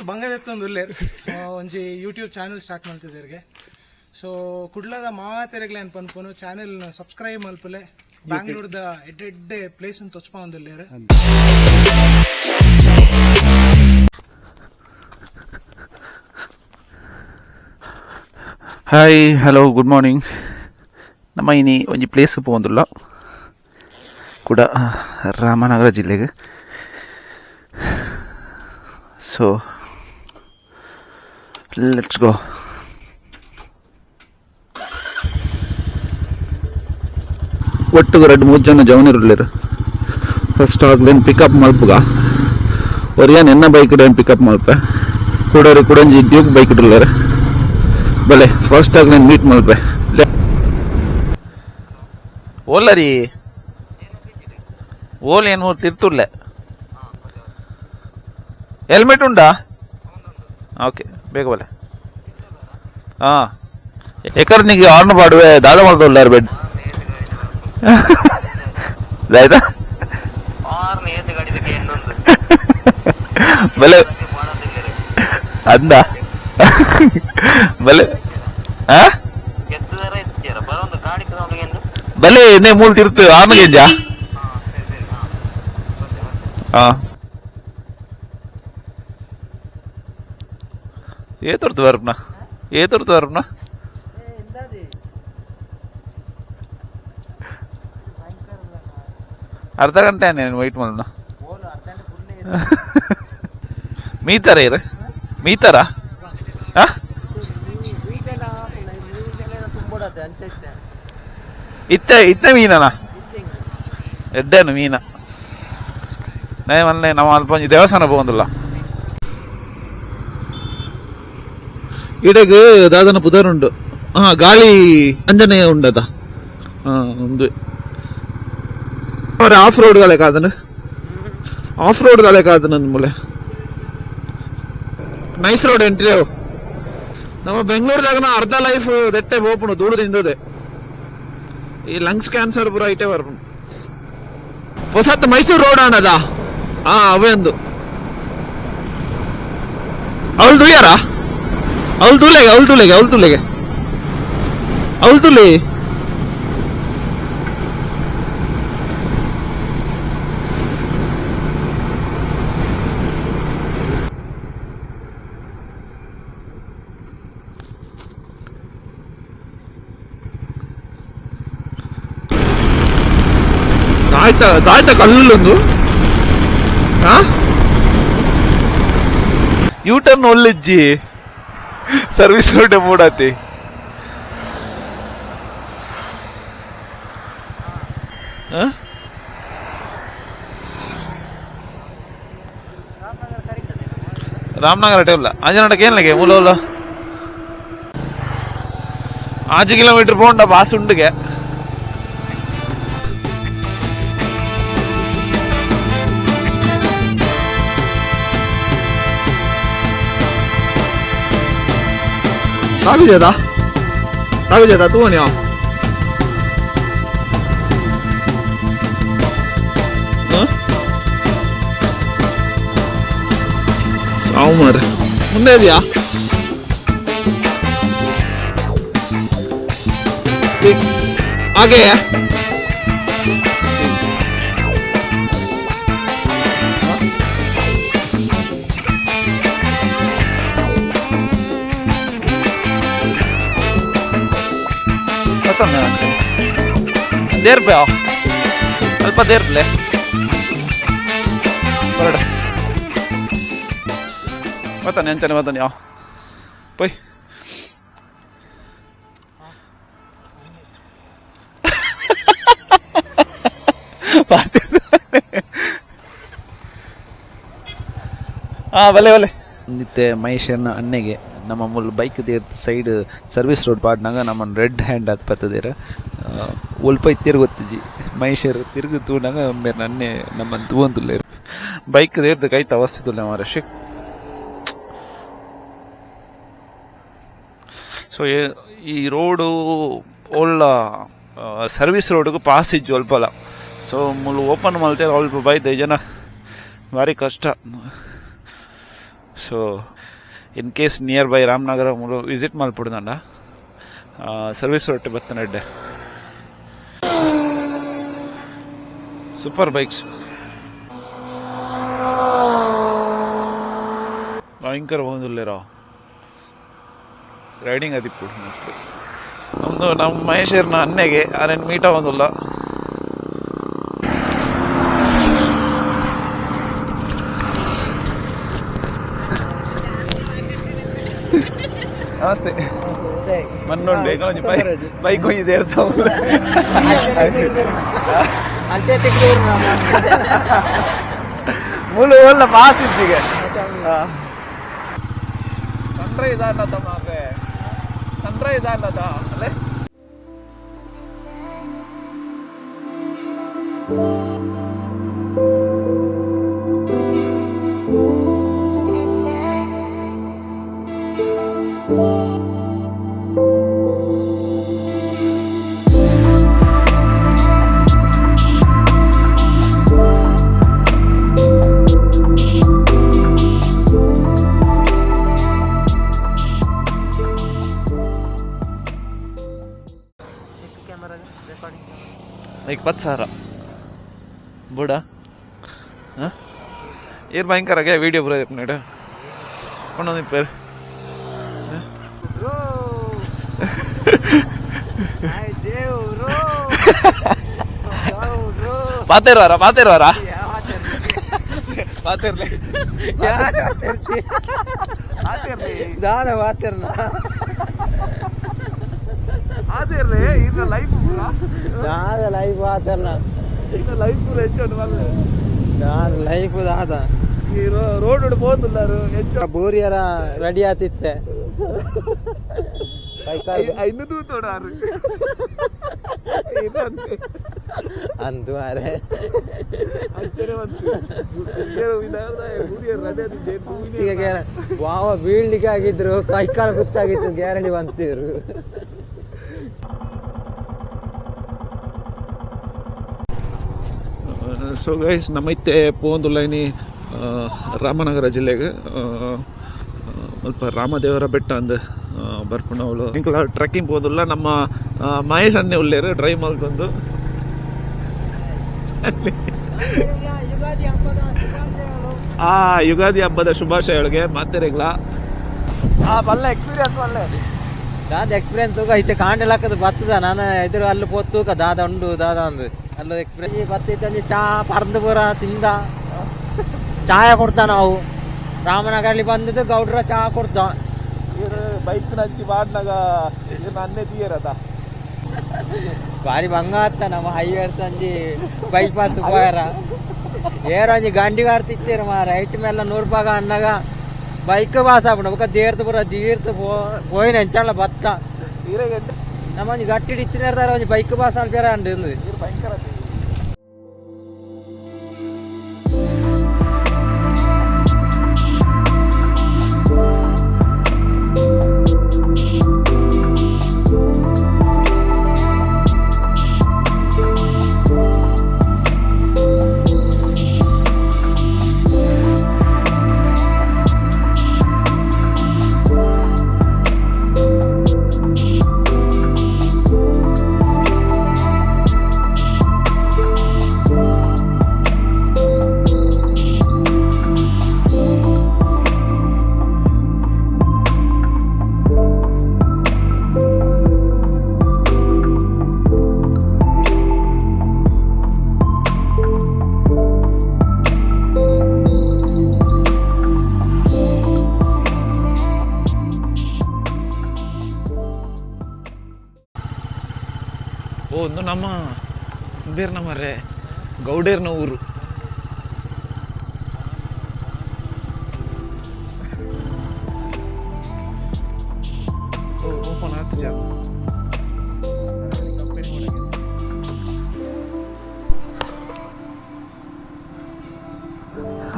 ಬಂಗದೆತ್ತೊಂದು ಉಲ್ಲೇರ್ ಒಂಜಿ YouTube channel start ಮಲ್ತಿದ್ದೇರ್ಗೆ. ಸೊ ಕುಡ್ಲದ ಮಾತೆರೆಗ್ಲೆ ಪನ್ಪುನು, ಚಾನೆಲ್ ಸಬ್ಸ್ಕ್ರೈಬ್ ಮಲ್ಪುಲೆ. ಬ್ಯಾಂಗ್ಳೂರ್ದ ಎಡ್ಡೆ ಎಡ್ಡೆ ಪ್ಲೇಸ್ ತೊಚ್ಪಾವೊಂದುಲ್ಲೇರ್. Hi, hello, good morning. ನಮ್ಮ ಇನಿ ಒಂಜಿ ಪ್ಲೇಸ್ ಪೋವೊಂದುಲ್ಲ ಕುಡ ರಾಮನಗರ ಜಿಲ್ಲೆಗೆ. ಸೊ let's go. ಒಟ್ಟುಗು ರಡ್ಡ್ ಮೂರು ಜನ ಜವನರುಲ್ಲೆರ್. First ಆಗ್ಲೇನ್ pickup ಮಲ್ಪುಗ. ಒರಿಯನ್ ಎನ್ನ ಬೈಕ್ ಏನ್ ಪಿಕಪ್ ಮಲ್ಪೆ, ಕುಡೋರಿ ಕುಡೊಂಜಿ ಡ್ಯೂಕ್ ಬೈಕ್ ಉಲ್ಲೆರ್. ಬಲೆ, ಫಸ್ಟ್ ಆಗ್ಲೇನ್ ಮೀಟ್ ಮಲ್ಪೆ. ಓಲ್ಲರಿ ಓಲ್ ಏನು ತಿರ್ತುರ್ಲೆ. ಹೆಲ್ಮೆಟ್ ಉಂಡಾ? ಓಕೆ, ಬೇಗ ಬಲೆ. ಹಾ, ಎಕರ್ ನಿಗೆ ಆರ್ನ್ ಪಾಡುವೆ. ದಾದ ಮಲ್ತೊಲ್ಲಾರ್ ಬೆಡ್ ಆಯ್ತಾ? ಬಲೆ ಅಂದ ಬಲೆ. ಆ ಬಲೆ ನೇ ಮೂಲ ತಿರ್ತು ಆರ್ನ್ ಗೆಂಜ. ಹಾ, ಏತೊರ್ತು ಬರ್ಪುನ? ಏತೊರ್ತು ಬರ್ಪುನ? ಅರ್ಧ ಗಂಟೆ నేను వెయిಟ್ ಮಲ್ನ. ಮೀತರ ಇರ ಮೀತರ. ಇತ್ತ ಇತ್ತ ಮೀನನ ಎಡ್ಡೇನು ಮೀನ ನೇ ಮಲ್ಲೆ. ನಮ್ಮ ಅಲ್ಪ ಒಂಜಿ ದೇವಸ್ಥಾನ ಪೋವೊಂದುಲ್ಲ. ಇಡೆಗ್ ದಾದನ ಪುದರ್ ಉಂಡು. ಹಾ, ಗಾಳಿ ಅಂಜನೇಯ ಉಂಡದ. ಹಾ, ಒಂದು ಆಫ್ ರೋಡ್ ದಾಲೆ ಕಾದನು, ಆಫ್ ರೋಡ್ ದಾಲೆ ಕಾದನು ಮೂಲೆ. Nice road entry. ನಮ್ಮ ಬೆಂಗಳೂರದಾಗ ಅರ್ಧ ಲೈಫ್ ದೆಟ್ಟೆ ಬೋಪುಣು, ಧೂಳು ತಿಂದದೆ. ಈ ಲಂಗ್ಸ್ ಕ್ಯಾನ್ಸರ್ ಪೂರ ಐಟೆ ಬರ್ಪುಂಡು. ಹೊಸತ್ ಮೈಸೂರು ರೋಡ್ ಆನದ. ಹಾ, ಅವೇ ಒಂದು ಅವಳು ದುಯ್ಯಾರ. ಅವಳು ತುಲೆಗೆ, ಅವಳು ತುಲೆಗೆ, ಅವಳು ತುಲೆಗೆ, ಅವಳು ತುಲೆ. ಆಯ್ತಾ ಆಯ್ತಾ ಕಲ್ಲೊಂದು. ಹಾ, ಯೂ ಟರ್ನ್ ಒಲ್ಲಿಜ್ಜಿ, ಸರ್ವಿಸ್ ರೋಡ್ ಮೂಡಾತಿ. ರಾಮನಗರ ಟೇಬಲ್ ಅಂಜನಾಟಕ ಏನ್ಲಗೆ ಮೂಲ ಆಜು ಕಿಲೋಮೀಟರ್ ಪೋಂಡ ಬಾಸ್ ಉಂಡುಗೆ. ತಾಗುಜದ ತಾಗುಜದ ತೂವನಿ. ಸಾವು ಮಾರ್ರೆ. ಮುಂದೆ ಇದೆಯಾ? ಹಾಗೆ ದೇರ್ಪೆ ಅಲ್ಪ ದೇರ್ಪ್ಲೆ ಬರಡ. ಬತ್ತಾನೆ ಅಂಚನೆ ಬತ್ತಾನೆ. ಯಾವ ಪೊಯ್. ಹಾ, ಬಲೆ ಬಲೆ. ಇತ್ತೆ ಮಹೇಶನ ಅಣ್ಣೆಗೆ ನಮ್ಮ ಮುಲ್ ಬೈಕ್ ದೇರ್ತ್ ಸೈಡ್ ಸರ್ವಿಸ್ ರೋಡ್ ಪಾಡ್ನಾಗ ನಮ್ಮನ್ನು ರೆಡ್ ಹ್ಯಾಂಡ್ ಆತ್ ಪತ್ತದೇರ. ಒಲ್ಪ ಇತ್ತೇರು ಗೊತ್ತಿಜಿ. ಮಹೇಶರ್ ತಿರುಗು ತೂನಾಗ ಮೇರ್ ನನ್ನೆ ನಮ್ಮನ್ನು ತೂವೊಂದುಲ್ಲೆರ್. ಬೈಕ್ ದೇರ್ದು ಕೈತ ಅವಸ್ಥೆ ತುಲ್ಲೆ ಮಾರೆ ಶಿಕ್. ಸೊ ಈ ರೋಡು ಒಳ್ಳ ಸರ್ವಿಸ್ ರೋಡ್ಗೆ ಪಾಸ್ ಇಜ್ಜು ಅಲ್ಪಲ. ಸೊ ಮುಲು ಓಪನ್ ಮಲ್ತೆ ಅಲ್ಪ ಬೈದ ಜನ ಭಾರಿ ಕಷ್ಟ. So in case near by Ramanagara ಮೂಲು visit ಮಲ್ಪುಡ್ದಂಡ service road ಬತ್ತನ ಎಡ್ಡೆ. Super bikes ಭಯಂಕರ ಹೋಗುದಿಲ್ಲೇರೋ riding ಅದಿಪ್ಪು mostly. ನಮ್ಮದು ನಮ್ಮ ಮಹೇಶರ್ನ ಅನ್ನೆಗೆ ಆರೇನು ಮೀಟ್ ಆಗೋದಿಲ್ಲ. ನಮಸ್ತೆ. ಮನ್ನೊಂಡು ಬೈಕ್ ಹೋಗಿದೆ ಇರ್ತಾವ. ಮೂಲು ಒಲ್ಲ ಪಾಸ್ ಇಜ್ಜಿಗೆ ಸನ್ರೈಸ್ ಆಡ್ಲತ್ತ ಮಾಪೆ, ಸನ್ರೈಸ್ ಆಡ್ಲತ್ತ ಅಲ್ಲೇ. ಈಗ 10,000 ಬುಡ. ಹಾಂ, ಏರ್ ಭಯಂಕರಾಗೆ ವೀಡಿಯೋ ಬರೋ ನೀಡು ಕೊಂಡೊಂದು ಪೇರು. ಪಾತೇರ್ವಾರ ಪಾತೇರ್ವಾರ ಪಾತೇರ್ಲೆ. ದಾದ ವಾತಿರ್ನ? ಆದಿರ್ಲೆ ಇದು ಲೈಫ್. ದಾದ ಲೈಫ್ ವಾತಿರ್ನ? ಲೈಫ್ ಪೂರ ಹೆಚ್ಚು ಮಲ್ಲೆ. ದಾದ ಲೈಫ್ ದಾದ? ಈ ರೋಡ್ ಪೋತುಲ್ಲಾರು ಹೆಚ್ಚು. ಬೋರಿಯರ ರೆಡಿ ಆತಿತ್ತೆ. ಐನು ತೂತೋಡಾರು. ಅಂದು ಮಾರೆ. ಈಗ ವಾವ ಬೀಳ್ಲಿಕ್ಕೆ ಆಗಿದ್ರು, ಕೈ ಕಾಲು ಗೊತ್ತಾಗಿತ್ತು, ಗ್ಯಾರಂಟಿ ಬಂತಿದ್ರು. ಸೊ ಗೈಸ್, ನಮ್ಮೈತೆ ಪೋಂದುಲ್ಲೈನಿ ರಾಮನಗರ ಜಿಲ್ಲೆಗೆ ಸ್ವಲ್ಪ ರಾಮದೇವರ ಬೆಟ್ಟ ಅಂದ್ ಬರ್ಪುನವಳು. ಎಂಕುಲ ಟ್ರೆಕ್ಕಿಂಗ್ ಪೋದುಲ್ಲ. ನಮ್ಮ ಮಹೇಶ್ ಅಣ್ಣೆ ಉಲ್ಲೇರು ಡ್ರೈವ್ ಮಲ್ತೊಂದು. ಆ ಯುಗಾದಿ ಹಬ್ಬದ ಶುಭಾಶಯಗಳಿಗೆ ಮಾತೆರೆಗ್ಲ. ಆ ಬಲ್ಲ ಎಕ್ಸ್ಪೀರಿಯನ್ಸ್ ಬಲ್ಲೆ. ದಾದ ಎಕ್ಸ್ಪೀರಿಯನ್ಸ್ ತೂಕ ಇತ್ತೆ ಕಾಂಡೆಲ್ ಹಾಕದು ಬತ್ತದ. ನಾನು ಎದುರು ಅಲ್ಲಿ ಪೋತ್ ತೂಕ ದಾದ ಉಂಡು ದಾದ ಅಂದು. ಅಲ್ಲ ಎಕ್ಸ್ಪೀರಿಯನ್ಸ್ ಬತ್ತಿತ್ತಂಜಿ ಚಾ ಪರ್ದು ಪೂರ ತಿಂದ ಚಾಯ ಕೊಡ್ತಾ. ನಾವು ರಾಮನಗರಲ್ಲಿ ಬಂದದ್ದು ಗೌಡ್ರ ಚಾ ಕೊಡ್ತಾ. ಬೈಕ್ ನಂಚಿ ಮಾಡ್ನಾಗ ಇದನ್ನ ಅನ್ನೇ ತೀಯರದ. ಭಾರಿ ಬಂಗ ಆತ್ತ. ನಮ್ಮ ಹೈವೇ ಸಂಜಿ ಬೈಪಾಸ್ ಪೋಯರ ಏರೋ ಒಂಜಿ ಗಂಡಿಗಾರ್ ತಿತ್ತೀರ ಮಾರ. ಐಟ್ ಮೇಲ 100 ರೂಪಾಯಿ ಅಣ್ಣಗ ಬೈಕ್ ಪಾಸ್ ಆಪುಂಡು. ಬೊಕ ದೇರ್ತು ಪೂರ ದೀರ್ತು ಪೋಯಿನ ಎಂಚಲ ಬತ್ತ. ನಮ್ಮ ಒಂಜಿ ಗಟ್ಟಿಡ್ ಇತ್ತಿನ ಒಂಜಿ ಬೈಕ್ ಪಾಸ್ ಅಲ್ಪೇರ ಅಂಡು. ಭಯಂಕರ. ಓ ಒಂದು ನಮ್ಮ ಬೇರ್ನ ಮರ್ರೆ ಗೌಡೇರ್ನ ಊರು. ಓ ಓಪನ್ ಆತು ಜಾ.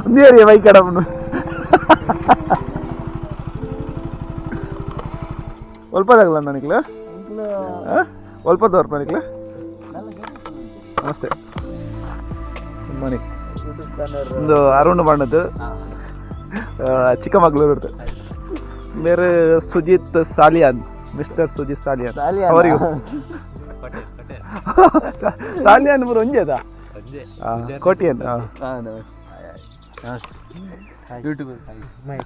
ಒಂದೇ ಬೈಕ್ ಅಡಪುಂಡು. ಒಲ್ಪದಾಗಲ್ಲ ನನಗ್ಲ ಒಲ್ಪ ದೋರ್ಪ ನಿಕ್ಲ. ನಮಸ್ತೆ. Good morning. ಒಂದು ಅರುಣ್ ಬಣ್ಣದ್ದು. ಚಿಕ್ಕಮಗಳೂರು. ಮೇರೆ ಸುಜಿತ್ ಸಾಲಿಯಾನ್, ಮಿಸ್ಟರ್ ಸುಜಿತ್ ಸಾಲಿಯಾನ್. ಅವರಿಗೂ ಸಾಲಿಯಾನ್ ಪೂರ ಒಂಜೇದ ಕೋಟಿಯನ್.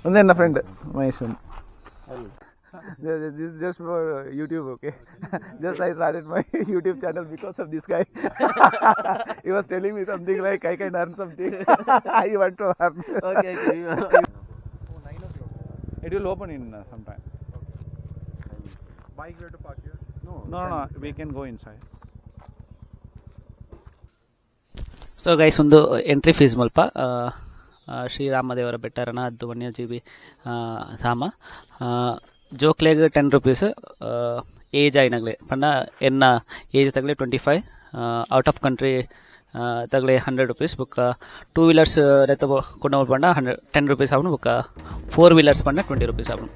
ಒಂದೇ ನನ್ನ friend Mahesh. This is just for YouTube, okay? Just I started my YouTube channel because of this guy. He was telling me something like I can earn something. I want to earn. Okay. It will open in some time. Bike to park. No, we can go inside. So guys, ಒಂದು entry fees ಮಲ್ಪ ಶ್ರೀರಾಮದೇವರ ಬೆಟ್ಟರನ ಅದು ವನ್ಯಜೀವಿ ಧಾಮ. ಜೋಕ್ಲೆಗ್ 10 rupees, age ಆಯ್ನಗ್ಲೆ ಪಂಡ ಎನ್ನ age ತಗಲೆ 25, out of country ತಗಲೆ 100 rupees. ಬೊಕ್ಕ ಟೂ ವೀಲರ್ಸ್ ನೆತ್ತ ಕೊಂಡ ಪಂಡ 110 ರುಪೀಸ್ ಆಪುಂಡು. ಬೊಕ್ಕ ಫೋರ್ ವೀಲರ್ಸ್ ಪಂಡ 20 ರುಪೀಸ್ ಆಪುಂಡು.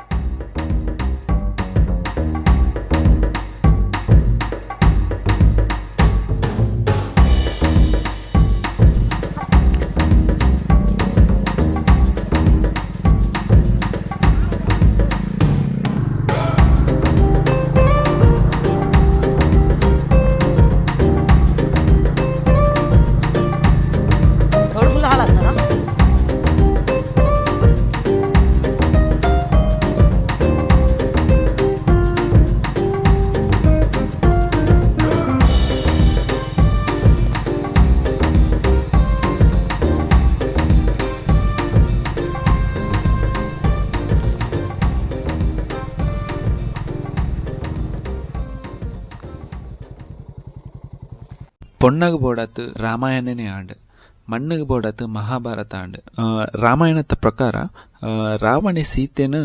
ಫುಲ್ ಹಾಳಾಗ್ತದ. ಪೊಣ್ಣಗ್ ಬೋಡಾತ್ ರಾಮಾಯಣನೇ ಆಂಡ್, ಮಣ್ಣಗ್ ಬೋಡಾತ್ ಮಹಾಭಾರತ ಆಂಡ್. ರಾಮಾಯಣದ ಪ್ರಕಾರ ರಾವಣೆ ಸೀತೆನು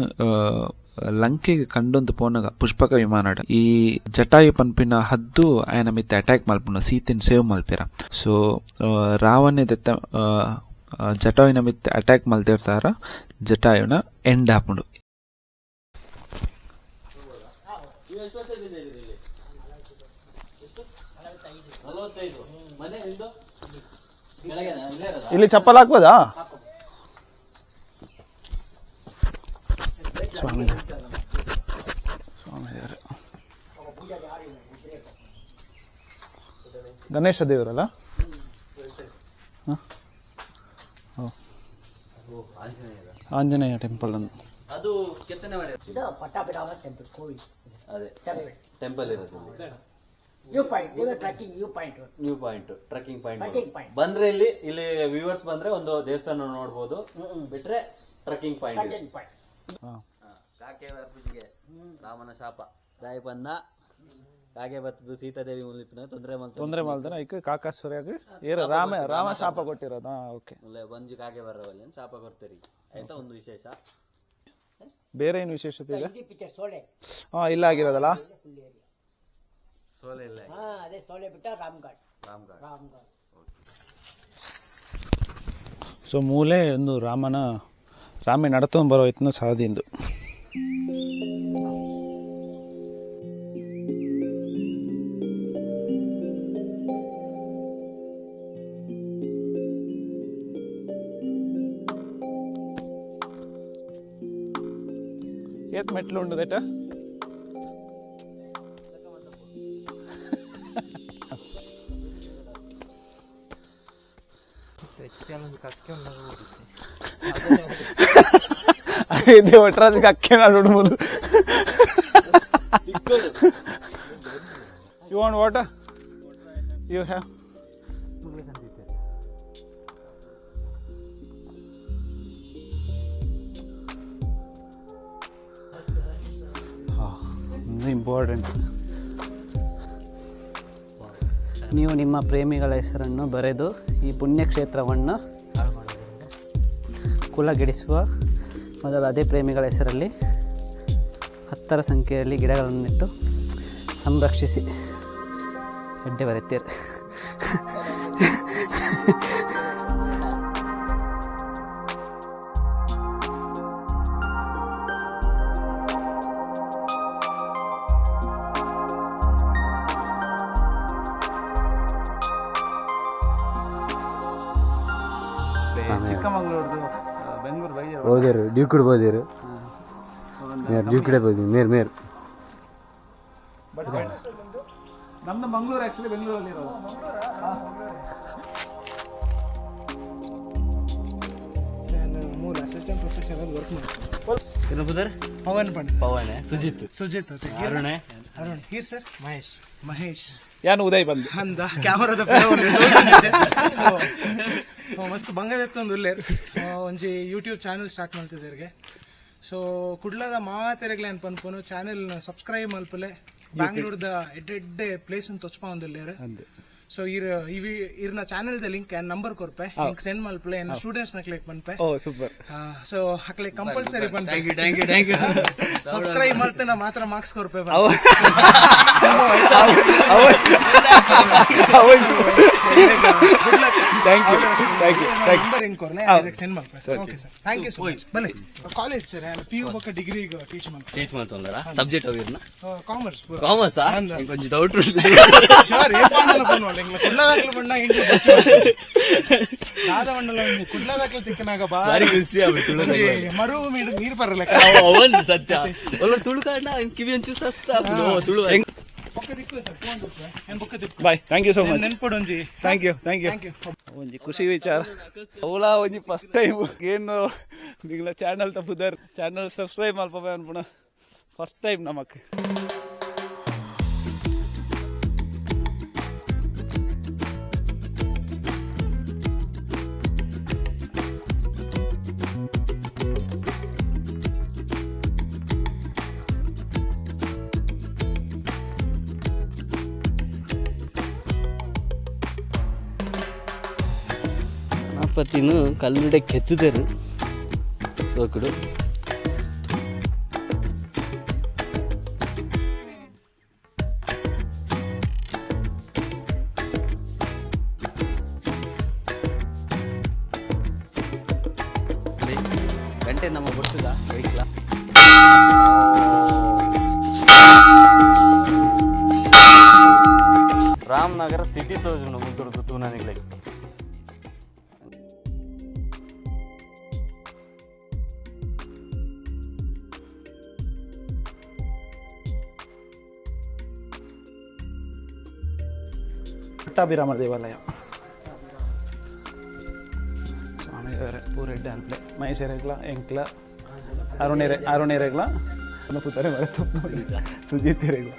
ಲಂಕೆಗೆ ಕಂಡೊಂದು ಪೋನಗ ಪುಷ್ಪಕ ವಿಮಾನಡ್ ಈ ಜಟಾಯು ಪನ್ಪಿನ ಹದ್ದು ಆಯನ ಮಿತ್ತ ಅಟ್ಯಾಕ್ ಮಲ್ಪುಂಡು, ಸೀತೆನ್ ಸೇವ್ ಮಲ್ಪೆರ. ಸೊ ರಾವಣೆ ದತ್ತ ಜಟಾಯುನ ಮಿತ್ತ ಅಟ್ಯಾಕ್ ಮಲ್ತಿರ್ತಾರ, ಜಟಾಯುನ ಎಂಡ್ ಆಪುಂಡು. ಇಲ್ಲಿ ಚಪ್ಪಲ್ ಹಾಕ್ಬೋದಾ? ಸ್ವಾಮಿ ಸ್ವಾಮಿ ದೇವರು, ಗಣೇಶ ದೇವರಲ್ಲ? ಹ? ಓ. ಆಂಜನೇಯ ಟೆಂಪಲ್ ಅನ್ನು. ಅದು ಕೆತ್ತನೆ ಮಾಡಿ. ಇದು ಪಟ್ಟಾಭಿರಾಮ ಟೆಂಪಲ್, ಕೋವಿಲ್. ಅದೇ. ಟೆಂಪಲ್. ಟೆಂಪಲ್ ಇರೋದು. ವ್ಯೂ ಪಾಯಿಂಟ್ ಇದು, trekking view point. New point, trekking point. Trekking point. ಬಂದ್ರೆ ಇಲ್ಲಿ ಇಲ್ಲಿ ವ್ಯೂವರ್ಸ್ ಬಂದ್ರೆ ಒಂದು ದೇವಸ್ಥಾನ ನೋಡ್ಬೋದು, ಬಿಟ್ರೆ ಟ್ರೆಕ್ಕಿಂಗ್ ಪಾಯಿಂಟ್. Trekking point. ಕಾಕೆ ಬರ್ಪುಜಿಗೆ ರಾಮನ ಶಾಪ ದಾಯ ಪನ್ನ ಕಾಗೆ ಬರ್ತದೆ, ಸೀತಾದೇವಿ ಮುಲಿಪಿನ ತೊಂದರೆ ಮಲ್ತ. ತೊಂದರೆ ಮಾಡ್ತಾನೆ ಐಕ್ ಕಾಕಾಸುರಿಯಾಗಿ ಏರು ರಾಮ ರಾಮ ಶಾಪ ಕೊಟ್ಟಿರೋದು. ಓಕೆ. ಮುಲ್ಲೆ ಒಂಜಿ ಕಾಗೆ ಬರವಲ್ಲಿ ಅಂತ ಶಾಪ ಕೊಡ್ತೀರಿ, ಆಯ್ತಾ? ಒಂದು ವಿಶೇಷ. ಬೇರೆ ಏನು ವಿಶೇಷತೆ ಇದೆ? ಹಿಂದಿ ಪಿಕ್ಚರ್ ಸೋಲೆ. ಹಾ, ಇಲ್ಲ ಆಗಿರೋದಲ್ಲ. ಸೋಲೆ ಇಲ್ಲ. ಹಾ, ಅದೇ ಸೋಲೆ ಬಿಟ್ಟ ರಾಮ್ಘಾಟ್. ರಾಮ್ಘಾಟ್. ರಾಮ್ಘಾಟ್. ಸೊ ಮೂಲೆ ಒಂದು ರಾಮನ ರಾಮೆ ನಡತೊಂದು ಬರೋ ಇತ್ನ ಸಾದಿಂದು. ಏತ್ ಮೆಟ್ಲು ಉಂಡು ದೇಟ? ಇದು ಒಟ್ರಾಜಿಗೆ ಅಕ್ಕೆ ನಾಡು ಮೂಲು. You want water? You have. Important. ನೀವು ನಿಮ್ಮ ಪ್ರೇಮಿಗಳ ಹೆಸರನ್ನು ಬರೆದು ಈ ಪುಣ್ಯಕ್ಷೇತ್ರವನ್ನು ಕುಲಗೆಡಿಸುವ ಮೊದಲು ಅದೇ ಪ್ರೇಮಿಗಳ ಹೆಸರಲ್ಲಿ 10ರ ಸಂಖ್ಯೆಯಲ್ಲಿ ಗಿಡಗಳನ್ನು ನೆಟ್ಟು ಸಂರಕ್ಷಿಸಿ. ಎಡ್ಡೆ ಬರೆತೀರಿ. ಚಿಕ್ಕಮಗಳೂರ್ದು ಬೆಂಗಳೂರು ಬೈದಿರ. ಪೋದೇರು ಡ್ಯೂಕುಡ್ ಪೋದೇರು ಮೇರ್ ಡ್ಯೂಕುಡೆ ಪೋದು ಮೇರ್ ಮೇರ್. ನಮ್ದು ಮಂಗಳೂರು, ಆಕ್ಚುಲಿ ಬೆಂಗಳೂರಲ್ಲಿ ಇರೋದು. ನಾನು ಮೂಲ ಅಸಿಸ್ಟೆಂಟ್ ಪ್ರೊಫೆಸರ್ ಆಗಿ ವರ್ಕ್ ಮಾಡ್ತೀನಿ. ಪವನ್ ಪಂಡ್ ಪವನ್, Sujith, Sujith, Arun, Arun here sir, Mahesh, Mahesh ಯಾನು ಉದಯ್ ಬಂದು ಅಂದ ಕ್ಯಾಮರಾದ ಸೊ ಮಸ್ತ್ ಬಂಗದೆತ್ತೊಂದು ಉಲ್ಲೇರ್. ಒಂಜಿ ಯೂಟ್ಯೂಬ್ ಚಾನಲ್ ಸ್ಟಾರ್ಟ್ ಮಾಡ್ತಿದ್ದೇರಿಗೆ. ಸೊ ಕುಡ್ಲದ ಮಾತೆರೆಗ್ಲೆ ಅನ್ ಪನ್ಪುನು ಚಾನೆಲ್ ಸಬ್ಸ್ಕ್ರೈಬ್ ಮಲ್ಪಲೆ. ಬ್ಯಾಂಗ್ಳೂರ್ದ ಎಡ್ಡೆ ಪ್ಲೇಸ್ ತೊಚ್ಪಾ ಉಲ್ಲೇರ್. ಸೊ ಇರ್ ಇವಿ ಇರ್ನ ಚಾನೆಲ್ the link number ಕೊರ್ಪೆ, ಲಿಂಕ್ ಸೆಂಡ್ ಮಲ್ಪಲೆ. ಎನ್ನ ಸ್ಟೂಡೆಂಟ್ಸ್ ನಕ್ಲೆಗ್ ಪನ್ಪೆ. Oh super. ಸೊ ಅಕ್ಲೆ ಕಂಪಲ್ಸರಿ ಪನ್ಪೆ. Thank you, thank you, thank you. Subscribe ಮಲ್ತನ ಮಾತ್ರ ಮಾರ್ಕ್ಸ್ ಕೊರ್ಪೆ. Thank you, thank you, thank number ಹೆಂಗ್ ಕೊರ್ನೆ ಅದಕ್ಕೆ ಸೆಂಡ್ ಮಲ್ಪೆ. Okay sir, thank you so much. ಬಲೆ ಕಾಲೇಜ್ ಸರ್, ಪಿ ಯು ಬೊಕ್ಕ ಡಿಗ್ರಿ ಟೀಚ್ ಮಲ್ಪೆ. ಟೀಚ್ ಮಾಡ್ತೊಂದರ ಸಬ್ಜೆಕ್ಟ್ ಹೋಗಿರ್ನ? ಕಾಮರ್ಸ್. ಕಾಮರ್ಸ್ ಕೊಂಚ ಡೌಟ್. ಶೋರ್, ಏ ಪಾಂಡಲ ಪನ್ವಲ್ಲ ಎಂಗ್ಲ ಕುಡ್ಲದಾಕ್ಲ ಬಣ್ಣ ಎಂಗ್ಲ ದಾದ ಮಂಡಲ ಕುಡ್ಲದಾಕ್ಲ ತಿಕ್ಕನಾಗ ಬಾರಿ ಖುಷಿ ಆಗ್ಬಿಟ್ಟು. ಒಂಜಿ ಮರು ಮೀನು ನೀರು ಬರಲ್ಲ. ಅವನ್ ಸತ್ಯ ಒಲ್ಲ ತುಳು ಕಾಂಡ ಕಿವಿ ಅಂಚು ಸತ್ತ ತುಳು. ಪಕ್ಕ ದಿಕ್ಕು ಸರ್, ಫೋನ್ ಏನ್ ಬೊಕ್ಕ ದಿಕ್ಕು. Bye, thank you so much. ನೆನ್ಪೊಡು ಒಂಜಿ. Thank you, thank you. Thank you. ಒಂಜಿ ಖುಷಿ ವಿಚಾರ ಅವಳ ಒಂಜಿ ಫಸ್ಟ್ ಟೈಮ್ ಏನು ನಿಂಗ್ಲ ಚಾನಲ್ ತಪ್ಪುದರ್ ಚಾನಲ್ ಸಬ್ಸ್ಕ್ರೈಬ್ ಮಲ್ಪ ಅನ್ಪುಣ ಫಸ್ಟ್ ಟೈಮ್ ನಮಕ್. ಗಣಪತಿನು ಕಲ್ಲುಡೆ ಕೆತ್ತುದರು ಸೋಕುಡು. ಗಂಟೆ ನಮ್ಮ ಬರ್ತದ ಬೈಕ್ಲ. ರಾಮನಗರ ಸಿಟಿ ತೋಜುಂಡು ಮುಂದುರ್ದು ತೂನನಿಗ್ಲೈ. ಪಟ್ಟಾಭಿರಾಮ ದೇವಾಲಯ ಸ್ವಾಮಿ ಪೂರೆಡ್ಡೆ ಅನ್ಪ್ಲೆ ಮಹೇಶರೆಗ್ಲ ಎಂಕ್ಲ ಅರುಣೆರೆ ಅರುಣೆರೆಗ್ಲ ಪುತ್ತಾರೆ ಮರೆತು ಸುಜಿತ್ ಎರೆಗ್ಲ.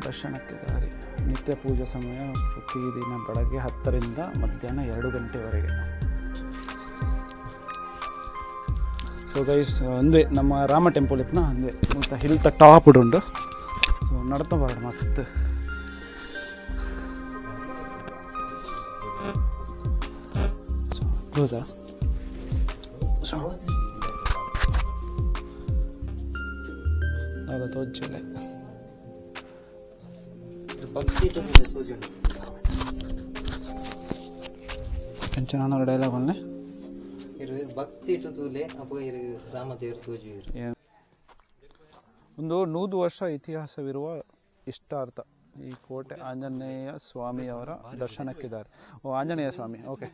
ದರ್ಶನಕ್ಕೆ ದಾರಿ. ನಿತ್ಯ ಪೂಜಾ ಸಮಯ ಪ್ರತಿದಿನ ಬೆಳಗ್ಗೆ 10ರಿಂದ ಮಧ್ಯಾಹ್ನ 2 ಗಂಟೆವರೆಗೆ. ಸೊ ಗೈಸ್, ಒಂದೇ ನಮ್ಮ ರಾಮ ಟೆಂಪಲ್ ಇಪ್ಪನ ಒಂದೇ ಮತ್ತು ಹಿಲ್ತ ಟಾಪ್ ಉಂಡು. ಸೊ ನಡ್ತಾ ಬರೋಣ ಮಸ್ತ್. ಸೊ ಕ್ಲೋಸಾ? ಸೊ ದಾದ ತೋಜಿಲ್ಲ. ಕಂಚನ ಡೈಲಾಗ್ ಒನ್ನೆ. ಭಕ್ತಿ ಇಟ್ಟು ತೂಲೆ ಅಪ್ಪ ರಾಮದೇವರು ತೋಜುವಿರು. ಒಂದು 100 ವರ್ಷ ಇತಿಹಾಸವಿರುವ ಇಷ್ಟಾರ್ಥ ಈ ಕೋಟೆ ಆಂಜನೇಯ ಸ್ವಾಮಿಯವರ ದರ್ಶನಕ್ಕಿದ್ದಾರೆ. Oh Anjaneya Swamy, okay.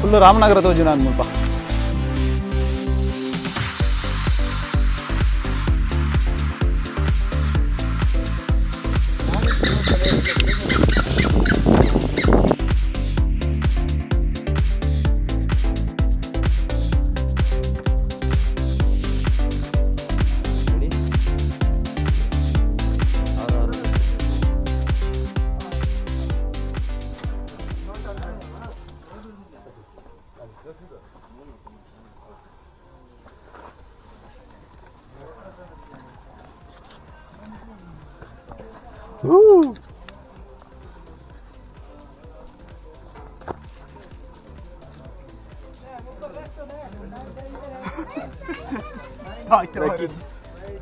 Full Ramanagara ತೋಜುನ ಅನ್ಮಲ್ಪ.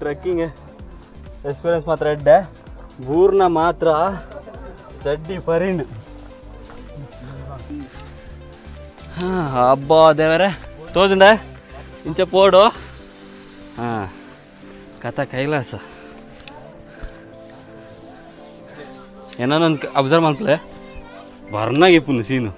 ಟ್ರೆಕ್ಕಿಂಗ್ ಎಕ್ಸ್ಪೀರಿಯನ್ಸ್ ಮಾತ್ರ ಎಡ್ಡೆ ಬೂರ್ನ ಮಾತ್ರ ಚಡ್ಡಿ ಪರಿಂಡ್. ಹಬ್ಬ ದೇವರೇ ತೋಜುಂಡ ಇಂಚ ಪೋಡು. ಹಾಂ ಕಥ ಕೈಲಾಸ ಏನೊಂದು ಅಬ್ಸರ್ವ್ ಮಲ್ಪಲೆ ಬರ್ನಾಗ ಇಪ್ಪುನು ಸೀನು.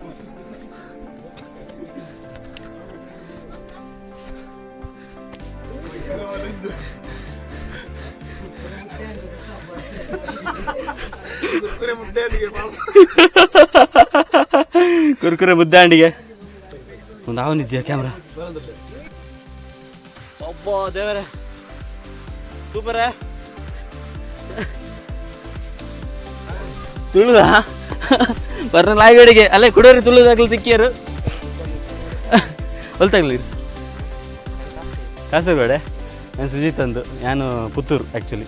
ಕುರ್ಕುರೆ ಮುದ್ದಾಂಡಿಗೆ ಒಂದು ಅವನಿದ್ಯಾ ಕ್ಯಾಮ್ರಾ. ಒಬ್ಬ ದೇವರೇ ಸೂಪರೇ ತುಳುದ ಬರ್ನ ಲಾಯ್ಗಡಿಗೆ ಅಲ್ಲೇ ಕುಡೋರಿ ತುಳುದಾಗ್ಲಿ ಸಿಕ್ಕಿಯರು ಹೊಲ್ತಾಗ್ಲಿ ಕಾಸರಗೋಡೆ. ನಾನು ಸುಜಿತ್ ಅಂದು, ನಾನು ಪುತ್ತೂರು ಆ್ಯಕ್ಚುಲಿ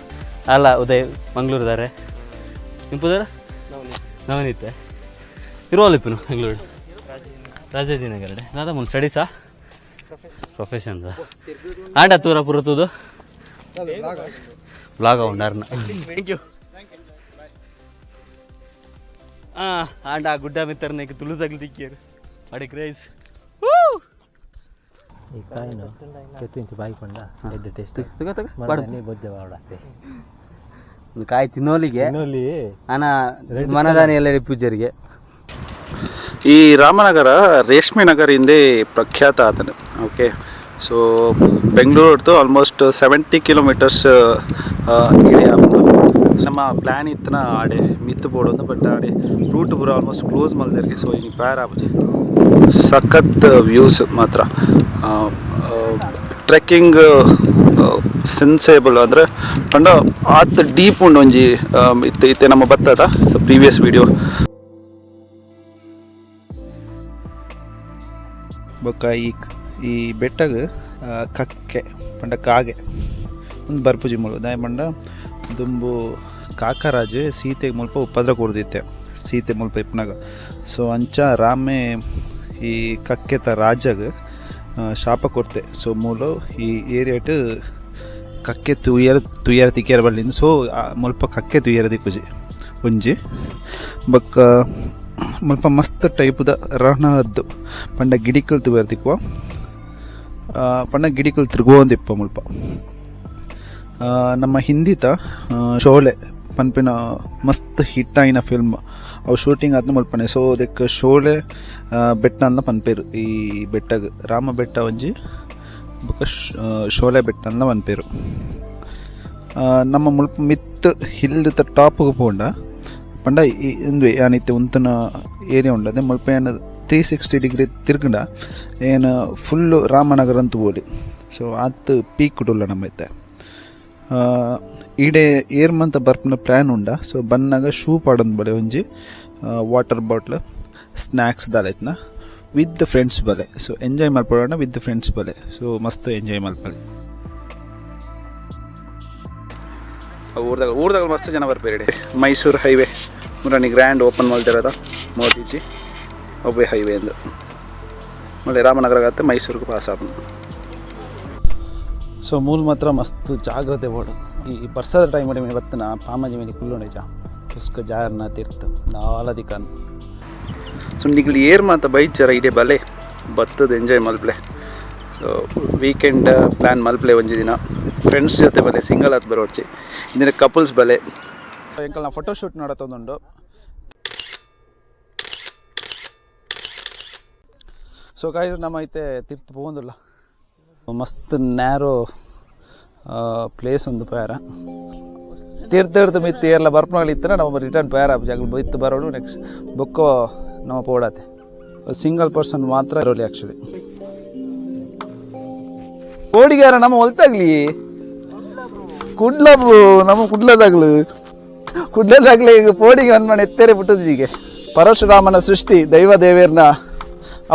ಅಲ್ಲ ಉದಯ್ ಮಂಗಳೂರುದಾರೆ. ನಿಮ್ಮ ಪುದರ? ನವನೀತೆ. ಇರುವಲ್ಲಿಪ್ಪನು ಬೆಂಗಳೂರು ರಾಜಾಜಿನಗರ ದಾದಾ ಮುಲ್ ಸ್ಟಡೀಸಾ ಪ್ರೊಫೆಷನ್ ಆಂಡ ತೂರ ಪುರತುದು ಬ್ಲಾಗ್ ಉಂಡಾರ್ನ. Thank you. ಹಾಂ ಆಂಡ ಆ ಗುಡ್ಡ ಮಿತ್ತರ್ನ ತುಳು ತಗ್ಲು ತಿಕ್ಕಿಯರು ಅಡೆ ಕ್ರೇಜ್. ಕಾಯಿ ತಿನ್ನೋಲಿಗೆ ಅನ ಮನದಾನಿ ಎಲ್ಲ ಪೂಜಾರಿಗೆ. ಈ ರಾಮನಗರ ರೇಷ್ಮೆ ನಗರ ಹಿಂದೆ ಪ್ರಖ್ಯಾತ ಆತನ. ಓಕೆ, ಸೊ ಬೆಂಗಳೂರು ಆಲ್ಮೋಸ್ಟ್ 70 ಕಿಲೋಮೀಟರ್ಸ್ ಏರಿಯಾ ಉಂಡು. ನಮ್ಮ ಪ್ಲ್ಯಾನ್ ಇತ್ತನ ಆಡೆ ಮಿತ್ತು ಬೋಡು, ಬಟ್ ಆಡೆ ರೂಟ್ ಪೂರ ಆಲ್ಮೋಸ್ಟ್ ಕ್ಲೋಸ್ ಮಲ್ದಿರ್ಗೆ. ಸೊ ಇನ್ನು ಪ್ಯಾರ್ ಆಪುಜಿ. ಸಖತ್ ವ್ಯೂಸ್ ಮಾತ್ರ. ಟ್ರೆಕ್ಕಿಂಗ್ ಸೆನ್ಸೇಬಲ್ ಅಂದರೆ ಪಂಡ ಆತ್ ಡೀಪ್ ಉಂಡು ಒಂಜಿ ಇತ್ತೆ ಇತ್ತೆ ನಮ್ಮ ಬತ್ತದ. ಸೊ ಪ್ರೀವಿಯಸ್ ವಿಡಿಯೋ ಬೊಕ್ಕ ಈ ಈ ಬೆಟ್ಟಗ್ ಕಕ್ಕೆ ಪಂಡ ಕಾಗೆ ಒಂದು ಬರ್ಪುಜಿ ಮುಳು ದಾಯ ಪಂಡ ದುಂಬು ಕಾಕರಾಜೆ ಸೀತೆಗೆ ಮುಲ್ಪ ಉಪದ್ರ ಕೊಡ್ದಿತ್ತೆ ಸೀತೆ ಮುಲ್ಪ ಇಪ್ಪನಾಗ. ಸೊ ಅಂಚ ರಾಮೆ ಈ ಕಕ್ಕೆತ ರಾಜಗ್ ಶಾಪ ಕೊಡ್ತೆ. ಸೊ ಮೂಲು ಈ ಏರಿಯಾಟ್ ಕಕ್ಕೆ ತುಯ್ಯರ ತುಯ್ಯರ ತಿಕ್ಕಿಯರ ಬಲ್ಲಿಂದ. ಸೊ ಮುಲ್ಪ ಕಕ್ಕೆ ತುಯ್ಯರ ದಿಕ್ಕುಜಿ ಒಂಜಿ ಬೊಕ್ಕ ಮುಲ್ಪ ಮಸ್ತ್ ಟೈಪುದ ರಣಹದ್ದು ಪಂಡ ಗಿಡಿಕಲ್ ತುಯ್ಯರ ತಿಕ್ಕುವ ಪಂಡ ಗಿಡಿಕಲ್ ತಿರುಗುವಂದಿಪ್ಪ ಮುಲ್ಪ. ನಮ್ಮ ಹಿಂದಿತ ಶೋಲೆ ಪನ್ಪಿನ ಮಸ್ತ್ ಹಿಟ್ ಆಯಿನ ಫಿಲ್ಮ್ ಅವು ಶೂಟಿಂಗ್ ಆದ್ನ ಮಲ್ಪನೆ. ಸೊ ಅದಕ್ಕೆ ಶೋಲೆ ಬೆಟ್ಟ ಅಂದ ಪನ್ಪೇರು ಈ ಬೆಟ್ಟಗ್ ರಾಮ ಬೆಟ್ಟ ಒಂಜಿ ಬೊಕ್ಕ ಶೋಲೆ ಬೆಟ್ಟ ಅಂದ ಪನ್ಪೇರು. ನಮ್ಮ ಮುಲ್ಪ ಮಿತ್ ಹಿಲ್ ಟಾಪ್ಗೆ ಪೋಂಡ ಪಂಡ ಇಂದುವೆ ಯಾನಿತ್ತೆ ಉಂತನ ಏರಿಯಾ ಉಂಡು ಅದೇ ಮುಲ್ಪ ಏನು 360 ಡಿಗ್ರಿ ತಿರ್ಗಂಡ ಏನು ಫುಲ್ಲು ರಾಮನಗರ ಅಂತ ಬೋಲಿ. ಸೊ ಆತ್ ಪೀಕ್ ಉಡುಲ್ಲ ನಮ್ಮ ಇತ್ತೆ. ಈಡೆ ಏರ್ ಮಂತ ಬರ್ಪುನ ಪ್ಲ್ಯಾನ್ ಉಂಡ. ಸೊ ಬನ್ನಾಗ ಶೂ ಪಾಡೊಂದು ಬಲೆ ಒಂಜಿ ವಾಟರ್ ಬಾಟ್ಲ್ ಸ್ನ್ಯಾಕ್ಸ್ ದಾಲೈತ್ನ ವಿತ್ ಫ್ರೆಂಡ್ಸ್ ಬಲೆ. ಸೊ ಎಂಜಾಯ್ ಮಲ್ಪೊಡಾಂಡ ವಿತ್ ಫ್ರೆಂಡ್ಸ್ ಬಲೆ. ಸೊ ಮಸ್ತ್ ಎಂಜಾಯ್ ಮಲ್ಪಲೆ. ಊರ್ದಾಗ ಊರ್ದಾಗ ಮಸ್ತ್ ಜನ ಬರ್ಪೇರಿ. ಮೈಸೂರು ಹೈವೇ ಮುರಾನಿ ಗ್ರ್ಯಾಂಡ್ ಓಪನ್ ಮಲ್ದಿರೋದ ಮೋದಿಜಿ ಒಬ್ಬೆ ಹೈವೇ ಎಂದು ಮಳೆ ರಾಮನಗರ ಆಗುತ್ತೆ ಮೈಸೂರಿಗೆ ಪಾಸ್ ಆಪುಂಡು. ಸೊ ಮೂಲ ಮಾತ್ರ ಮಸ್ತ್ ಜಾಗ್ರತೆ ಬೋಡು. ಈ ಬರ್ಸದ ಟೈಮ್ ಮೇಲೆ ಬತ್ತನ ಪಾಮಾಜಿ ಮೇಲೆ ಕುಲ್ಲುಂಡೈಜ ಪುಸ್ಕ ಜಾರ್ನ ತೀರ್ಥ ನಾಲದಿಕಾನ್. ಸೊ ನಿಗ್ಲಿ ಏರ್ ಮಾತ ಬೈಚರ ಇಡೇ ಬಲೆ ಬತ್ತದ ಎಂಜಾಯ್ ಮಲ್ಪ್ಲೆ. ಸೊ ವೀಕೆಂಡ್ ಪ್ಲ್ಯಾನ್ ಮಲ್ಪ್ಲೆ ಒಂಜಿ ದಿನ ಫ್ರೆಂಡ್ಸ್ ಜೊತೆ ಬಲೆ, ಸಿಂಗಲ್ ಆತ್ ಬರೋಡ್ಚಿ ಇಂದಿನ ಕಪಲ್ಸ್ ಬಲೆ. ಎಂಕಲ್ನ ಫೋಟೋ ಶೂಟ್ ನಡತೊಂದುಂಡು. ಸೊ ಕಾಯಿ ನಮ್ಮ ಐತೆ ತೀರ್ಥ ಪೋಂದುಲ್ಲ ಮಸ್ತ್ ನ್ಯಾರೋ ಪ್ಲೇಸ್ ಒಂದು ಪೇರ ತೀರ್ಥ ಮಿತ್ತು ಏರ್ಲ ಬರ್ಪುನಗಳು ಇತ್ತನ ನಮ್ಮ ರಿಟರ್ನ್ ಪೇರ ಜಾಗಲು ಇತ್ತು ಬರೋಡು. ನೆಕ್ಸ್ಟ್ ಬೊಕ್ಕೋ ನಮ್ಮ ಪೋಡಾತೆ ಸಿಂಗಲ್ ಪರ್ಸನ್ ಮಾತ್ರ ಇರೋಲಿ ಆ್ಯಕ್ಚುಲಿ. ಕೋಡಿಗಾರ ನಮ್ಮ ಹೊಲ್ತಾಗ್ಲಿ ಕುಡ್ಲ ನಮ್ಮ ಕುಡ್ಲದಾಗ್ಲು ಕುಡ್ಲದಾಗ್ಲಿ ಈಗ ಪೋಡಿಗೆ ಒಂದು ಮನೆ ಎತ್ತೇರೆ ಬಿಟ್ಟದ. ಪರಶುರಾಮನ ಸೃಷ್ಟಿ ದೈವ ದೇವೇರ್ನ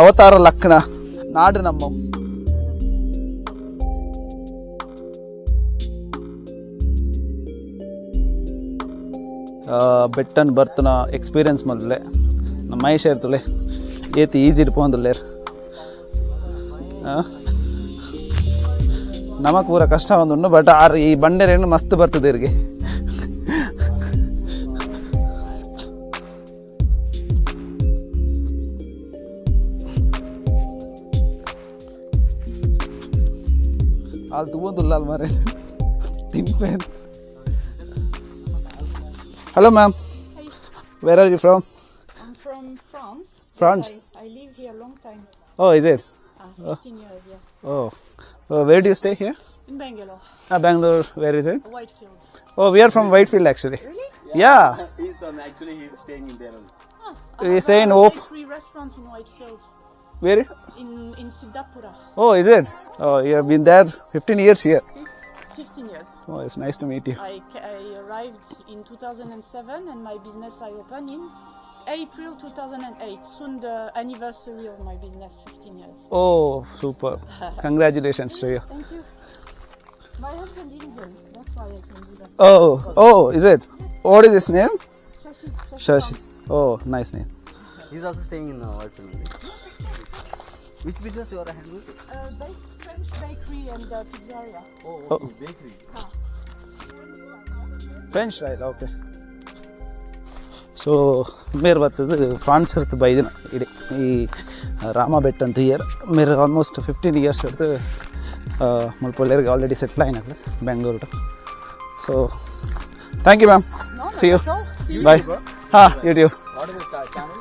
ಅವತಾರ ಲಕ್ಕಣ ನಾಡು ನಮ್ಮ. ಬೆಟ್ಟನ್ ಬರ್ತನ ಎಕ್ಸ್ಪೀರಿಯನ್ಸ್ ಮಲ್ಲೆ ನಮ್ಮ ಮಹೇಶ್ ಇರ್ತಲೆ ಏತಿ ಈಸಿ ಇಡ್ಪೊಂದುಲ್ಲೇರ್. ನಮಕ್ ಪೂರ ಕಷ್ಟ ಒಂದುಂಡು ಬಟ್ ಆರ್ ಈ ಬಂಡೆರೇನು ಮಸ್ತ್ ಬರ್ತದೆ ಇರಿಗೆ. ಅಲ್ಲಿ ತೂವೊಂದುಲ್ಲ ಅಲ್ಲಿ ಮಾರೆ ತಿನ್ಪೆ. Hello ma'am, where are you from? I'm from France. But France? I live here a long time. Oh, is it? 15 years, yeah. Oh, where do you stay here? In Bangalore, Bangalore, where is it? Whitefield. Oh, we are from Whitefield actually. Really? Yeah. He's from, actually he's staying in there only. Ah, We I have stay in a Oaf. bakery restaurant in Whitefield, Where? in Siddhapura. Oh, is it? Oh, you have been there 15 years here. 15 years. Oh, it's nice to meet you. I arrived in 2007 and my business I opened in April 2008. Soon the anniversary of my business, 15 years. Oh, super. Congratulations to you. Thank you. My husband Indian, that's why I can do that. Oh, is it? What is his name? Shashi. Shashi. Oh, nice name. He's also staying in Whitefield only. Which business you are handling? French bakery and pizzeria. Oh, okay, bakery. French style, okay. So ಮೇರ್ ಬರ್ತದೆ France ಇರ್ತು ಬೈದಿನ ಇಡೀ ಈ ರಾಮ ಬೆಟ್ಟ ಅಂತ year ಮೇರ್ almost 15 years ಇರ್ತು ಮುಲ್ಪೊಳ್ಳಿಯರಿಗೆ already settle ಆಯ್ನಕ್ಲೆ Bengaluru. So thank you ma'am. No, See you. not at all. See you. Bye. ಹಾಂ, YouTube. What is the channel?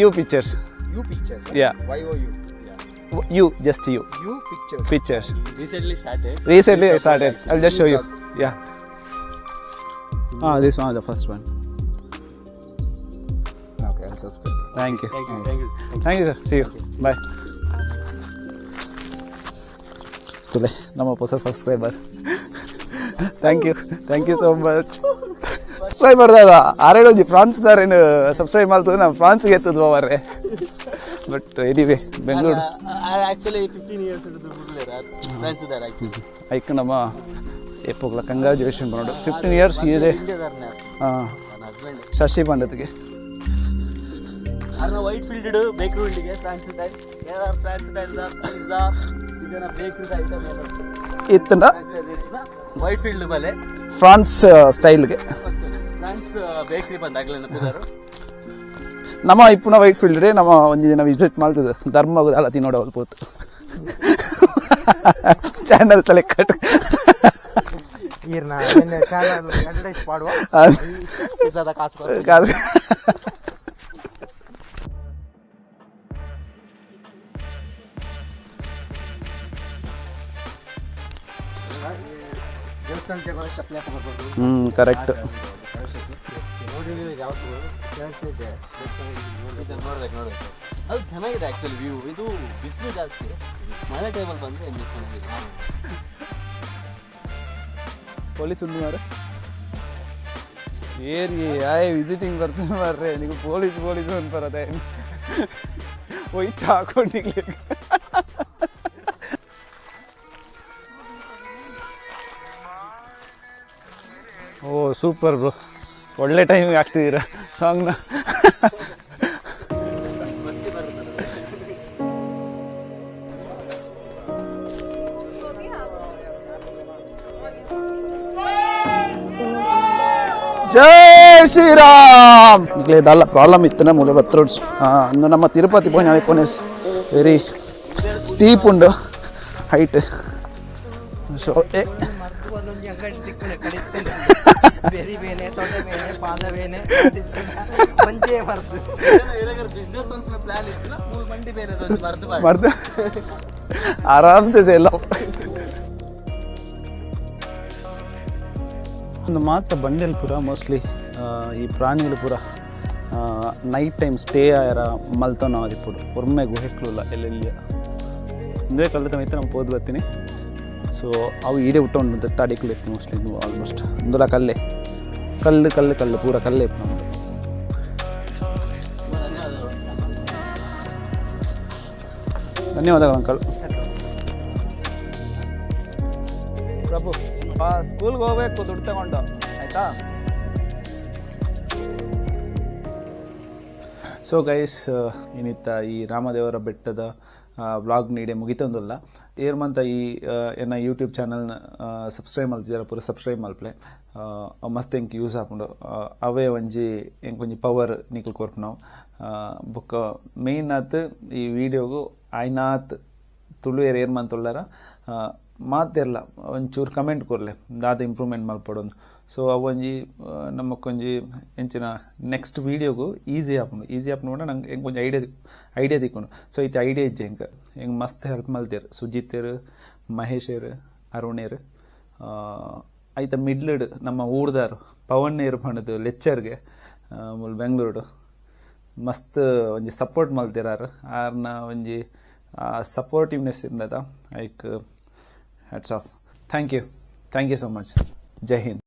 You pictures. U Pictures. Yeah. Y O U. You, just you. U Pictures. Pictures. Recently started. Recently I started. I'll just show you. Yeah. This one is the first one. Okay, I'll subscribe. Thank you. Thank you. Thank you. Thank you, sir. See you. Bye. ತುಲೆ ನಮ್ಮ ಹೊಸ subscriber. Thank you, thank you so much. Subscribe ಮಾಡ್ದ ಆರೇಳು ಒಂಜಿ France ದಾರೇನು subscribe ಮಾಡ್ತದೆ ನಾವು ಫ್ರಾನ್ಸ್ಗೆ ಎತ್ತದ ಹೋವರೆ. But anyway Bengaluru. Actually 15 years France ಇದ್ದಾರೆ actually. ಐಕ್ ನಮ್ಮ ಏಪೋಗ್ಲ ಕಂಗ್ರ್ಯಾಚುಲೇಷನ್ ಬರೋಡು 15 ಇಯರ್ಸ್ ಯೂಸೇ. ಹಾಂ, ಶಶಿ ಪಂಡತ್ಗೆ. ಅರ್ನ white field bakery ಉಂಡಿಗೆ France style ಏನಾರು France style pizza ಇದನ್ನ ಬೇಕ್ರಿ ಐಟಮ್ ಇತ್ತಂಡ ವೈಟ್ ಫೀಲ್ಡ್ ಬಲೆ ಫ್ರಾನ್ಸ್ ಸ್ಟೈಲ್ಗೆ. ಫ್ರಾನ್ಸ್ ಬೇಕ್ರಿ ಬಂದಾಗಲೇ ಪುದಾರು. ನಮ್ಮ ಇಪ್ಪುನ ವೈಟ್ ಫೀಲ್ಡ್ ನಮ್ಮ ಒಂಜಿ ದಿನ ವಿಸಿಟ್ ಮಾಡ್ತದೆ ಧರ್ಮ ಅಲ್ಲ ತಿನ್ನೋಡ ಪೋತು ಚಾನಲ್ ತಲೆ ಕಟ್. ಈರ್ನ ಚಾನಲ್ ಅಡ್ವರ್ಟೈಸ್ ಮಾಡುವ ಪಿಜ್ಜಾದ ಕಾಸು ಕೊಡು. ಕಾದು. ದೇವಸ್ಥಾನಕ್ಕೆ ಚಪ್ಪಲಿ ಹಾಕೊಂಡು ಬರ್ಬೋದು. ಹ್ಞೂ, ಕರೆಕ್ಟ್. ನೋಡಿದ್ರೆ ಯಾವತ್ತು ಕೇಳ್ತಿದ್ದೆ. ಇದನ್ನ ನೋಡ್ಬೇಕು ನೋಡ್ಬೇಕು, ಅದು ಚೆನ್ನಾಗಿದೆ ಆಕ್ಚುಲಿ ವ್ಯೂ. ಇದು ಬಿಸಿಲು ಜಾಸ್ತಿ, ಮಳೆ ಟೈಮಲ್ಲಿ ಬಂದ್ರೆ ಇನ್ನೂ ಚೆನ್ನಾಗಿದೆ. ಪೊಲೀಸ್ ಉಂಡು ಮಾರೆ. ಏರಿ ಆಯ್ ವಿಸಿಟಿಂಗ್ ಬರ್ತೀನಿ ಮಾರ್ರೆ, ನೀವು ಪೊಲೀಸ್ ಪೊಲೀಸ್ ಅನ್ಪರದೆ ಒಯ್ಟ್ ಹಾಕೊಂಡಿಗ್ಲಿ. ಓ ಸೂಪರ್ ಬ್ರೋ, ಒಳ್ಳೆ ಟೈಮಿಗೆ ಆಗ್ತಿದ್ದೀರಾ ಸಾಂಗ್ನ. ಜೈ ಶ್ರೀರಾಮ್. ಈಗಲೇ ಇದಲ್ಲ ಪ್ರಾಬ್ಲಮ್ ಇತ್ತು ಮೂಲೆ ಬತ್ರೋಡ್ಸ್. ಅಂದು ನಮ್ಮ ತಿರುಪತಿ ಪೋಯಿನ ಪೋನೆಸ್ ವೆರಿ ಸ್ಟೀಪ್ ಉಂಡು ಹೈಟ್. ಸೊ ಏ ಬೆರಿ ಬೇನೆ ತೊಡೆ ಬೇನೆ ಪಾದ ಬೇನೆ ಮಂಜೆ ಮರ್ದು. ಬಿಸ್ನೆಸ್ ಒಂದು ಪ್ಲಾನ್ ಇತ್ತು, ಮೂರು ಮಂಡಿ ಬೇರೆ ಮರ್ದು. ಮರ್ದು ಆರಾಮ್ಸೆ ಎಲ್ಲ ಒಂದು ಮಾತ್ರ ಬಂಡೆಲ್ ಪೂರ ಮೋಸ್ಟ್ಲಿ ಈ ಪ್ರಾಣಿಗಳು ಪೂರ night time stay ಆಯರ ಮಲ್ತನ ಆದಿಪ್ಪುಡು ಒಮ್ಮೆ ಗುಹೆಕ್ಲುಲ್ಲ ಎಲ್ಲೆಲ್ಲಿ ಒಂದೇ ಕಲ್ದ ಮೈತ ನಾವು ಪೋದು ಬರ್ತೀನಿ. ಸೊ ಅವು ಈಡೆ ಹುಟ್ಟ ಉಂಟು ತಡಿಕ್ಲು ಇತ್ತು ಮೋಸ್ಟ್ಲಿ ಆಲ್ಮೋಸ್ಟ್ ಒಂದುಲ ಕಲ್ಲೇ ಕಲ್ಲು ಕಲ್ಲು ಕಲ್ಲು ಪೂರ ಕಲ್ಲೇ ಇತ್ತು ನಮ್ಮದು. ಧನ್ಯವಾದಗಳು ಅಂಕಲ್. ಪ್ರಭು, ಸ್ಕೂಲ್ಗೆ ಹೋಗ್ಬೇಕು ದುಡ್ಡು ತಗೊಂಡು, ಆಯಿತಾ? ಸೊ ಗೈಸ್, ಏನಿತ್ತ ಈ ರಾಮದೇವರ ಬೆಟ್ಟದ ವ್ಲಾಗ್ ನೀಡೆ ಮುಗಿತೊಂದುಲ್ಲ. ಏರ್ ಮಂತ ಈ ಎನ್ನ ಯೂಟ್ಯೂಬ್ ಚಾನಲ್ ಸಬ್ಸ್ಕ್ರೈಬ್ ಮಲ್ತಿಜರ, ಪೂರ ಸಬ್ಸ್ಕ್ರೈಬ್ ಮಲ್ಪಲೆ. ಅವು ಮಸ್ತ್ ಎಂಕ್ ಯೂಸ್ ಆಪುಂಡು. ಅವೇ ಒಂಜಿ ಎಂಕ್ ಒಂಜಿ ಪವರ್ ನಿಕುಲು ಕೊರ್ಪುನವು. ಬೊಕ್ಕ ಮೇನ್ ಆತ್ ಈ ವಿಡಿಯೋಗು ಆಯ್ನಾತ್ ತುಳುವೆರ್ ಏರ್ ಮಂತುಲ್ಲರ ಮಾತೆರ್ಲ ಒಂಚೂರು ಕಮೆಂಟ್ ಕೊರ್ಲೆ, ದಾದ ಇಂಪ್ರೂವ್ಮೆಂಟ್ ಮಲ್ಪೊಡೊಂದು. ಸೊ ಅವೊಂಜಿ ನಮಕೊಂಜಿ ಎಂಚಿನ ನೆಕ್ಸ್ಟ್ ವೀಡಿಯೋಗು ಈಸಿ ಆಪುಂಡು. ಈಸಿ ಆಪುಂಡು ಪಂಡ ನಂಗೆ ಎಂಕ್ ಒಂಜಿ ಐಡಿಯಾ ಐಡಿಯಾ ತಿಕ್ಕುಂಡು. ಸೊ ಇತ್ತೆ ಐಡಿಯಾ ಇಜ್ಜಿ ಎಂಕ್. ಎಂಕ್ ಮಸ್ತ್ ಹೆಲ್ಪ್ ಮಲ್ತೆರ್ ಸುಜಿತೆರ್, ಮಹೇಶೆರ್, ಅರುಣೆರ್, ಐತ ಮಿಡ್ಲ್ಡ್ ನಮ್ಮ ಊರ್ದಾರ್ ಪವನ್ನೇರ್ ಪಂಡ್ದ್ ಲೆಚ್ಚರ್ಗೆ ಮೂಲು ಬೆಂಗ್ಳೂರುಡು ಮಸ್ತ್ ಒಂಜಿ ಸಪೋರ್ಟ್ ಮಲ್ತೆರ್ ಆರ್. ಆರ್ನ ಒಂಜಿ ಸಪೋರ್ಟಿವ್ನೆಸ್ ಇಲ್ಲದ ಐಕ್ hats off. Thank you, thank you so much. Jai Hind.